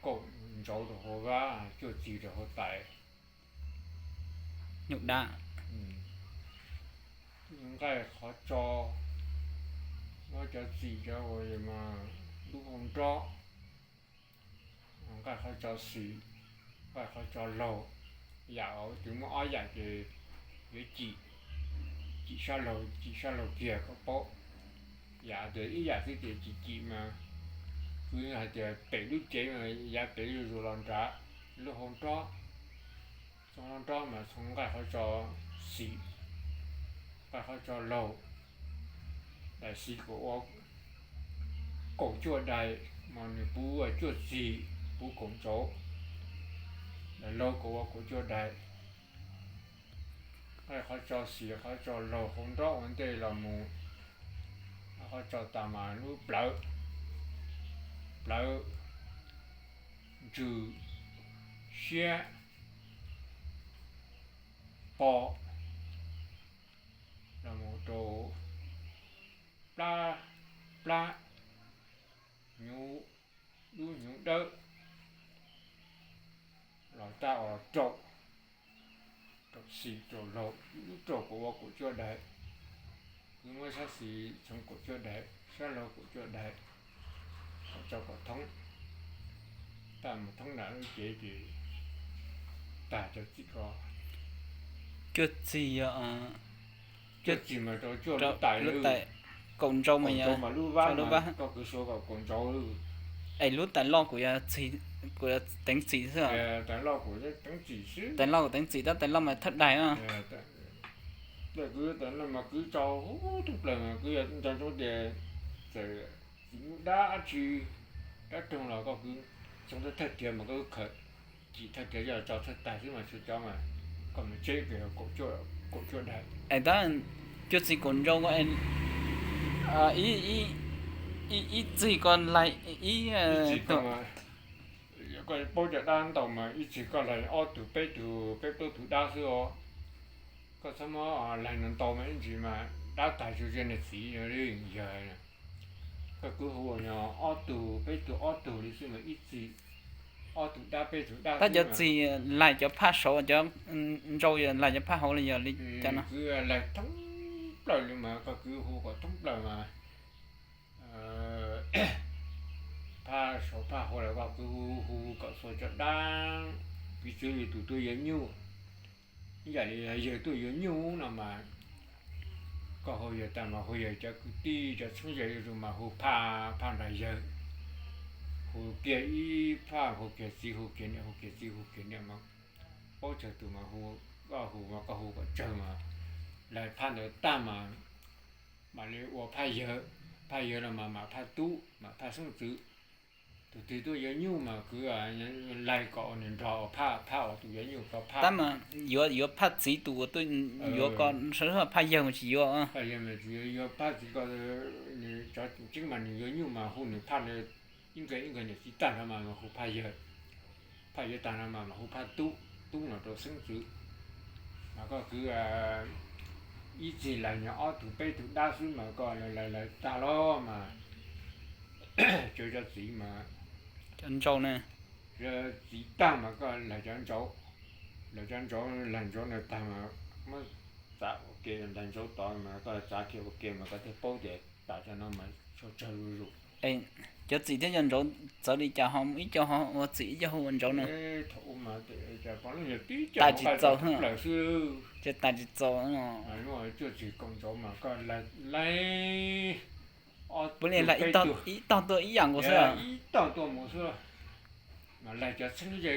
kaum ntsauv rau hauv vab, cuaj txis rau hauv tais. Nyuj dab. Nqaij qhov tso, muab cov txim cov uas mas lub hau nrob, nqaij qhov tso xis, nqaij qhov tso laug. Yam twg muaj ob yam ces yuav cim, cim sab laug, cim sab laug kiag kom paub. Yam tias ib yam xwb ces cim cim mas, kuv hais tias pem lub cev mas yav pem zuj zus los nrad, lub hau nrob, txhoov hau nrob mas txhoov nqaij qhov tso xis, nqaij qhov tso laug. Daim xis kom ua kaum cuaj daim, mas nws puv cuaj txis, puv kaum ntsauv. Daim laug kom ua kaum cuaj daim, nqaij qhov tso xis qhov tso laug hau nrob ua ntej los mus, qhov tso tas mas lub plawv, plawv, ntsws, siab, pom, los mus rau plab, plab, hnyuv, lub hnyuv dawb, los tag ua raum, raum xis raum laug, lub raum kom ua kaum cuaj daim. Kuv muab sab xis txhoov kaum cuaj daim, sab laug kaum cuaj daim, kom tso kom thoob. Tag mus thoob nram lub cev ces tag cov txim ko. Cuaj txis, cuaj txis mas rau cuaj lub tais, kaum ntsauv mas lub vab, koj kwv suav kom kaum ntsauv. Es lub tais loj kuv yuav teev txim xwb. Tais loj kuv teev txim xwb, tais loj kuv teev txim tab tais loj mas thawj daim. Tais loj mas kwv tso huv thoob plaws mas kwv yog nco ntsoov tias txawm txiv nyuj dab dab tsi, dab roog los koj kwv txhoov thawj riav mas koj khawm, cim thawj riav yog tso thawj tais xwb mas txhua cov mas koj mus tseb kaum cuaj daim. Es tab cuaj txis kaum ntsauv, ib txis ko laig ib, koj paub cov dab ntau mas ib txis koj laig ob tug peb tug peb plaub tug dab xwb os. Koj txhob muab laig ntau mas ib ntsis mas dab tag tsuj zi niag txiv yog, koj kwv hu ob tug peb tug ob tug li xwb mas ib txis ob tug dab peb tug dab. Tab cov txis laig cov phaj saud, cov ntsauv laig cov phaj hauv li yog li cas no? Kwv laig thoob plaws li mas koj kwv hu kom thoob plaws mas phaj saud phaj hauv los koj kwv hu kom txhua cov dab, piv txwv li tus tuaj yuav nyuj, ib yam li yawg tuaj yuav nyuj no mas koj hu yawg tag mas hu yawg cov kwv tij cov txheeb ze zuj zus mas hu phaj, phaj nrog yawg, hu kiag ib phaj, hu kiag txiv hu kiag niam, hu kiag txiv hu kiag niam mas paub tsawg tus mas hu, koj hu mas koj hu kom tsawg mas laig phaj ntawd tag mas mam li ua phaj yawg, phaj yawg no mas mam phaj tub mam phaj xeeb ntxwv. Tus twg tuaj yuav nyuj mas kwv laig kom nws nrog phaj, phaj uas tus yuav nyuj ko phaj. Tab mas yuav, yuav phaj txiv tus uas tuaj yuav ko, phaj yawg mas tsis yuav. Phaj yawg mas tsis yuav, yuav phaj txiv ko, nws cov tseeb mas nws yuav nyuj mas hu nws phaj, ib nkawg ib nkawg niam txiv tag nrho mas hu phaj yawg, phaj yawg tag nrho mas mam hu phaj tub, tub no rau xeeb ntxwv. Mas koj kwv ib txis laig nyuag ob tug peb tug dab xwb mas koj laig laig tag los mas tsuas cov txiv mas, cov ntsauv ne, txiv tag mas koj laig cov ntsauv, laig cov ntsauv, laig ntsauv no tag mas muab txav ua ke, laig ntsauv tod mas koj txav kiag ua ke mas koj thiaj paub tias tas cov no mas tshuav tsawg zuj zus. Cov txiv thiab cov ntsauv txawv li cas ho ib co ho ua txiv ib co ho ua ntsauv no? Thaum ub mas tas tsis txaus, ces tas tsis txaus. Cuaj txis kaum ntsauv mas koj laig, puav leej laig ib tog tuaj ib yam nkaus xwb, ib tog tuaj mus xwb. Mas laig cov txheeb ze,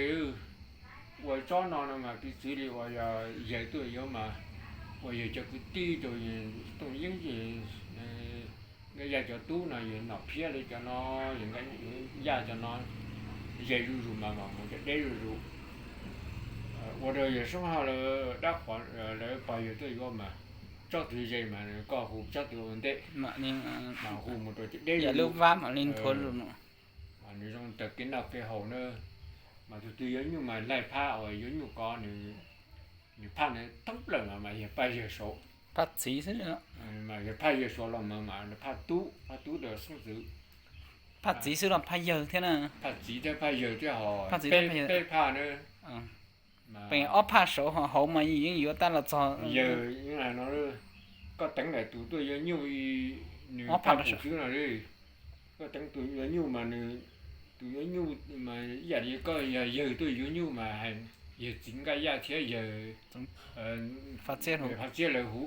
ua tsob no no mas piv txwv li uas yog yawg tuaj yuav mas, uas yawg cov kwv tij rau Tooj Yeeb, Nkaj Yaj cov tub no, yawg Nom Phiab li cov no, yawg Nkaj Yaj cov no, ze zuj zus mas mam mus cov deb zuj zus. Ua rau yawg Soob Haj lawv dab qhuas lawv pog yawg tuaj yuav mas tsob twg ze mas koj hu tsob twg ua ntej, mas hu mus rau cov deb zuj zus. Nws zoo raws kev noj kev haus na. Mas tus twg yuav nyuj mas laig phaj uas yuav nyuj ko, nws phaj nws thoob plaws mas mas yawg phaj yawg saud, phaj txiv xwb. Mas yawg phaj yawg saud los mas mas nws phaj tub, phaj tub rau xeeb ntxwv. Phaj txiv xwb los phaj yawg thiab na? Phaj txiv thiab phaj yawg thiab ho, peb phaj na. Pem ob phaj saud hauv mas yeej yuav tab los txog yawg no. Koj teev daim tus tuaj yuav nyuj, nws phaj pum xwb no. Koj teev tus yuav nyuj mas nws, tus yuav nyuj mas ib yam li koj yog yawg tuaj yuav nyuj mas yawg txiv Nkaj Yaj thiab yawg Phaj Txiab lawv hu.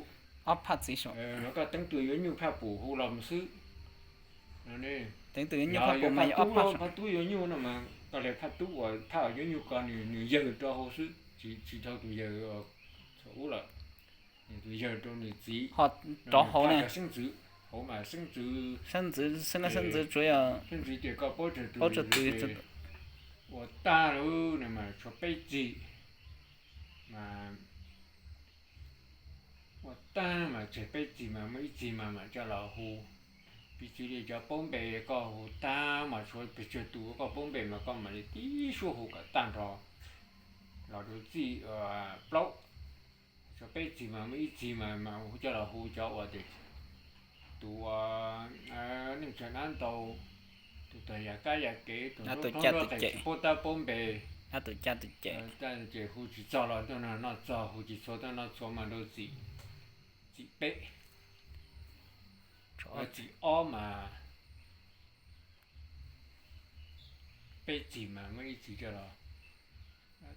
Koj teev tus yuav nyuj phaj pum hu los mus xwb. Teev tus yuav nyuj phaj pum mas phaj tub yuav nyuj no mas koj le phaj tub uas phaj yuav nyuj ko nws yawg rau hauv xwb, tsis dhau tus yawg ub lawm. Nws tus yawg rau nws txiv. Ho rov hauv ne, xeeb ntxwv, hauv mas xeeb ntxwv, xeeb ntxwv tsuav yog xeeb ntxwv tias koj paub tsawg tus, ua tag lawm no mas tshuav peb txig mas, ua tag mas tseg peb txig mas muaj ib txig mas mam coj los hu. Piv txwv li cov paub npe, koj hu tag mas tshuav pes tsawg tus koj paub npe mas koj mam li tib suab hu kom tag nrho los rau txij plaub. Tshuav peb txig mas muaj ib txig mas mam coj los hu cov uas tias tus neej tsa dab ntau, tus tag yam kab yam kev, tus ntub qees tsis paub tab paub npe, ces hu tsis txog los tuaj noj txog, hu tsis txhua tuaj noj txhua mas rau txim peb. Txim ob mas peb txig mas muaj ib txig coj los,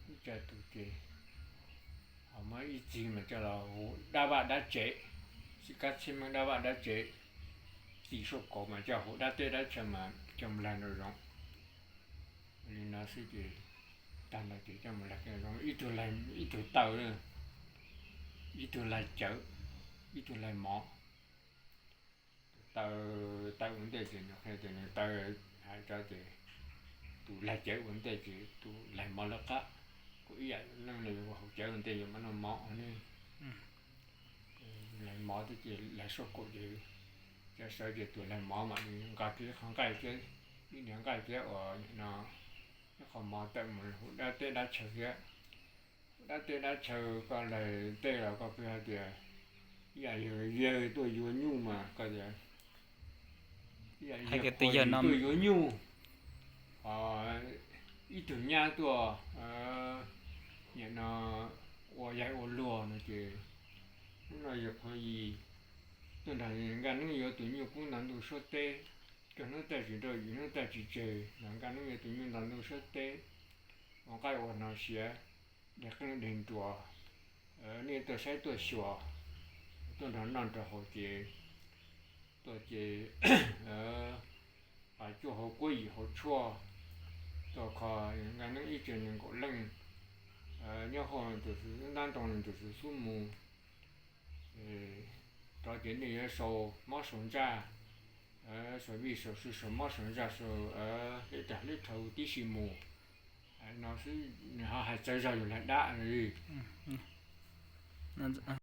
ib txig mas coj los hu dab vaj dab tsev, txij kab txhib meej dab vaj dab tsev. Txim suab kaum mas coj hu dab teb dab chaw mas coj mus laig nraum zoov. Li no xwb ces tag nrho ces coj mus laig nraum zoov, ib tug taw, ib tug laig cawv, ib tug laig mov. Taw, taw ua ntej ces nws qhia tias nws taw, hais tias tus laig cawv ua ntej ces tus laig mov lawv qab, kuj ib yam leej no yuav haus cawv ua ntej yuav mam noj mov ne. Laig mov thiab ces laig suab kaum ces cov sawv ces tus laig mov mam li nqa kiag ib qho nqaij thiab, ib niag nqaij thiab uas nim no ib qho mov tawm mus hu dab teb dab chaw thiab. Dab teb dab chaw koj laig tej los koj pheej hais tias ib yam yawg tuaj yuav nyuj mas koj tias ib yam yawg tuaj yuav nyuj, ib tug nyab tuaj nim no ua yaig ua luag no ces hnub no yawg qhov yis tuaj nrog Nkaj Neeb yuav tus nyuj kub nto ntuj suab teb, kawg hnub tag tsis rau yim hnub tag tsis tseg los Nkaj Neeb yuav tus nyuj nto ntuj suab teb, ua nqaij ua hno siav, deg qeej deg nruas, nej tuaj saib tuaj xyuas, tuaj nrog noj nrog haus ces tuaj ces pas cuaj hauv kuab yim hauv tshuaj, tuaj kho Nkaj Neeb ib tsev nees nkaum leej, nyob hauv tus xub ntab ntoo tus xub xub mus, rov ces nej yuav sau mob sau ntsaj, sau vij sau sw sau mob sau ntsaj sau hleb tag hleb dhau tib si mus. No xwb nws ho hais txawv zog yus lag dab li.